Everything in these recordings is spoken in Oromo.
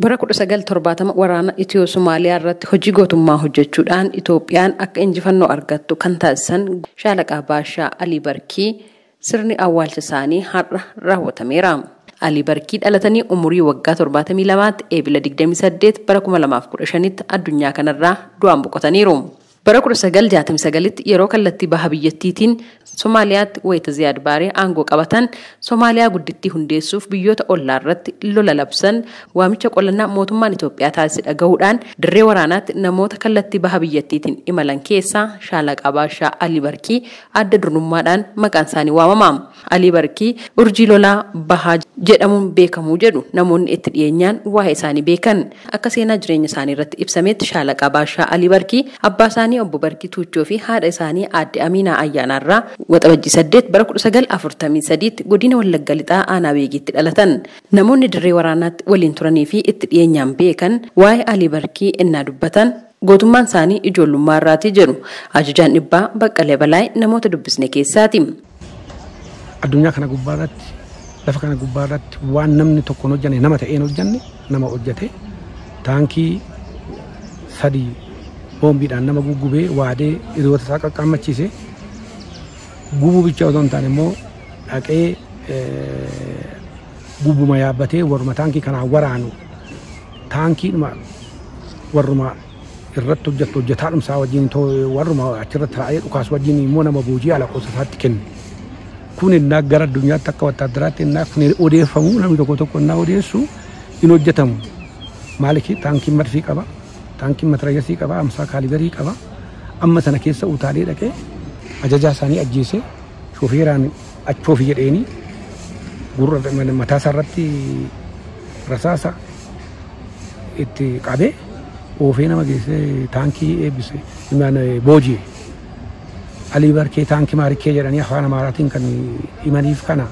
Bara 1970 waraana Itiyoo Somaaliyaa irratti hojii gootummaa hojjechuudhaan Itoophiyaan akka injifannoo argattu kan taasisan Shaalaqaa Baashaa Alii Barkii sirni awwaalcha isaanii har'a raawwatameera. Alii Barkii dhalatanii umurii waggaa 72tti Eebila 28 bara 2015tti addunyaa kanarraa du'aan boqotaniiru. Bara 1969tti yeroo kallattii baha biyyattiitiin Somaaliyaatti wayita Ziyaad Baaree aangoo qabatan Somaaliyaa guddittii hundeessuuf biyyoota ollaa irratti lola labsan waamicha qolannaa mootummaan Itoophiyaa taasise dhagahuudhaan dirree waraanaatti namoota kallattii baha biyyattiitiin imalan keessaa Shaalaqaa Baashaa Alii Barkii adda durummaadhaan maqaan isaanii waamama. Alii Barkii urjii lolaa bahaa jedhamuun beekamuu jedhu namoonni itti dhiyeenyaan waa'ee isaanii beekan. Akka seenaa jireenya isaanii irratti ibsametti Shaalaqaa Baashaa Alii Barkii abbaa isaanii obbo Barkii Tuuchoo fi haadha isaanii aadde Aminaa Ayyaanaarraa Waxabajjii 8 bara 1943tti godina Wallagga Lixaa aanaa Beegiitti dhalatan. Namoonni dirree waraanaatti waliin turanii fi itti dhiyeenyaan beekan waa'ee Alii Barkii ennaa dubbatan gootummaan isaanii ijoollummaa irraatii jedhu. Ajajaan dhibbaa Baqqalee Balaay namoota dubbisne keessaati. Addunyaa kana gubbaa irratti, lafa kana gubbaa irratti waan namni tokko hin hojjenne, nama ta'een hojjenne, nama hojjete taankii 3 boombiidhaan nama guggubee waadee hiriyoota isaa qaqqaammachiise. Gubuu bicha otoo hin taane immoo dhaqee gubbuma yaabbatee warruma taankii kanaa waraanu taankiidhuma warruma irratti hojjettu hojjetaa dhumsaa wajjin warruma achirratti taa'ee dhukaasu wajjin immoo nama boojii ala qoosa isaatti kenne. Kun innaa gara addunyaatti akka wattaadaraatti innaa kun odeeffamu namni tokko tokko innaa odeessu hin hojjetamu. Maaliif taankiin marfii qaba, taankiin matirayyasii qaba, 50 kaalibarii qaba. Amma sana keessa utaalee dhaqee ajajaa isaanii ajjeese shofeeraan achoofi jedheeni gurra mataa isaarratti rasaasa itti qabee oofee nama geessee taankii eebbise booji'e. Alii Barkee taankii maarikkee jedhanii afaan Amaaraatiin kan himaniif kana.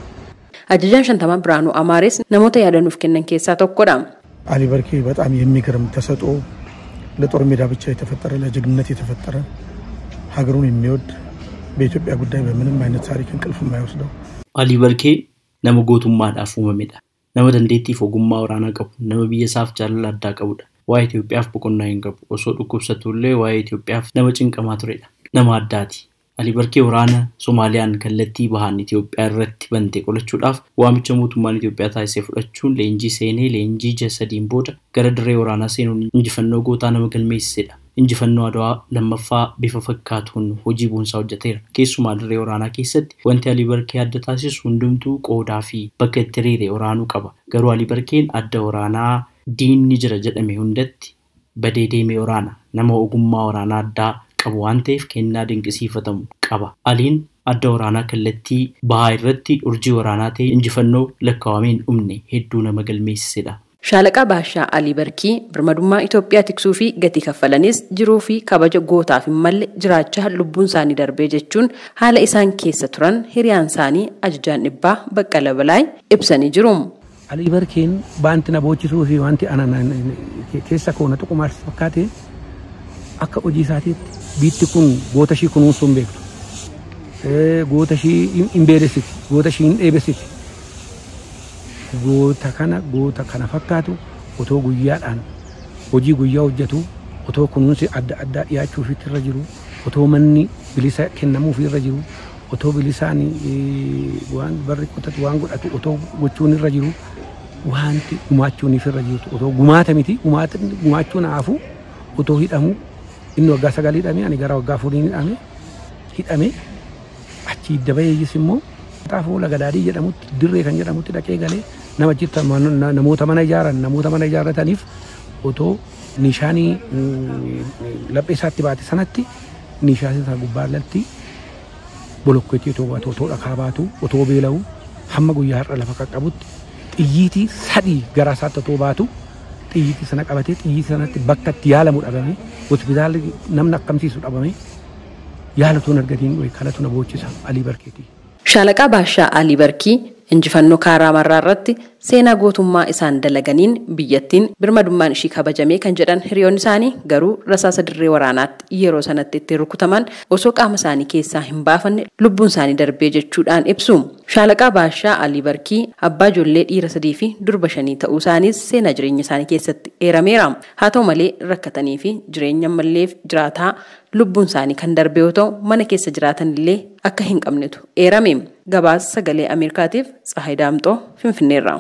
Ajajaan 50 Biraanuu Amaares namoota yaadanuuf kennan keessaa tokkodha. አሊ በርኬ በጣም የሚገርም ተሰጥኦ ለጦር ሜዳ ብቻ የተፈጠረ ለጀግንነት የተፈጠረ ሀገሩን የሚወድ በኢትዮጵያ ጉዳይ በምንም አይነት ታሪክ እንቅልፍ የማይወስደው Alii Barkee nama gootummaadhaaf uumamedha. Nama dandeettiif ogummaa waraanaa qabu, nama biyya isaaf jaalala addaa qabudha. Waa'ee Itoophiyaaf boqonnaa hin qabu. Osoo dhukkubsatullee waa'ee Itoophiyaaf nama cinqamaa turedha. Nama addaati. Alii Barkee waraana Somaaliyaan kallattii bahaan Itoophiyaa irratti bante qolachuudhaaf waamicha mootummaan Itoophiyaa taasise fudhachuun leenjii seenee leenjii ji'a 3 booda gara dirree waraanaa seenuun injifannoo gootaa nama galmeessisedha. Injifannoo Adwaa lammaffaa bifa fakkaatuun hojii boonsaa hojjeteera. Keessumaa dirree waraanaa keessatti wanti Alii Barkee adda taasisu hundumtuu qoodaa fi bakka itti hiriire waraanuu qaba. Garuu Alii Barkeen adda waraanaa diinni jira jedhame hundatti badee deemee waraana. Nama ogummaa waraanaa addaa qabu waan ta'eef kennaa dinqisiifatamu qaba. Aliin adda waraanaa kallattii bahaa irratti urjii waraanaa ta'e injifannoo lakkaawamee hin dhumne hedduu nama galmeessisedha. Shaalaqaa Baashaa Alii Barkii birmadummaa Itoophiyaa tiksuu fi gatii kaffalanis jiruu fi kabaja gootaaf hin malle jiraachaa lubbuun isaanii darbee jechuun haala isaan keessa turan hiriyaan isaanii ajajaan dhibbaa Baqqala Balaay ibsanii jiru. Alii Barkeen wanti na boochisuu fi wanti ana keessa koo na tuqumaas fakkaate akka hojii isaatiitti biitti kun goota ishii kunuunsuu hin beektu. Goota ishii hin beelessiti, goota ishii hin dheebessiti. Goota kana fakkaatu otoo guyyaadhaan hojii guyyaa hojjetu otoo kunuunsi adda addaa dhiyaachuufiitti irra jiru otoo manni bilisa kennamuufi irra jiru otoo bilisaan waan barri qotatu waan godhatu otoo gochuun irra jiru wanti gumaachuuniif irra jirtu otoo gumaata miti gumaachuun haafu otoo hidhamu inni waggaa 9 hidhame ani gara waggaa 4 hidhame achi dabayeeyyis immoo xaafuu lagadaadii jedhamutti dirree kan jedhamutti dhaqee galee nama jirta namoota mana ijaaran namoota mana ijaarrataniif otoo nishaanii laphee isaatti baate sanatti nishaanii isaa gubbaarratti bolokkeetti otoo baatu otoo dhakaa baatu otoo beela'u hamma guyyaa har'a lafa qaqqabutti xiyyiitii 3 garaa isaatti otoo baatu xiyyiitii sana qabatee xiyyiitii sanatti bakka itti yaalamu dhabame hospitaalli namni akkamsiisu dhabame yaalatuun argatiin kanatu na boochisa Alii Barkeetii. Shaalaqaa Baashaa Alii Barkii injifannoo Kaaraa Marraa irratti Seenaa gootummaa isaan dalaganiin biyyattiin birmadummaan ishii kabajamee kan jedhan hiriyoonni isaanii garuu rasaasa dirree waraanaatti yeroo sanatti itti rukutaman osoo qaama isaanii keessaa hin baafanne lubbuun isaanii darbee jechuudhaan ibsu. Shaalaqaa Baashaa Alii Barkii abbaa ijoollee dhiira 3 fi durba 5 ta'uu isaaniis seenaa jireenya isaanii keessatti eerameera. Haa ta'u malee rakkatanii fi jireenya malleef jiraataa lubbuun isaanii kan darbe yoo ta'u mana keessa jiraatan illee akka hin qabnetu eerame. Gabaasa Sagalee Ameerikaatiif Tsahaay Daamxoo Finfinneerraa.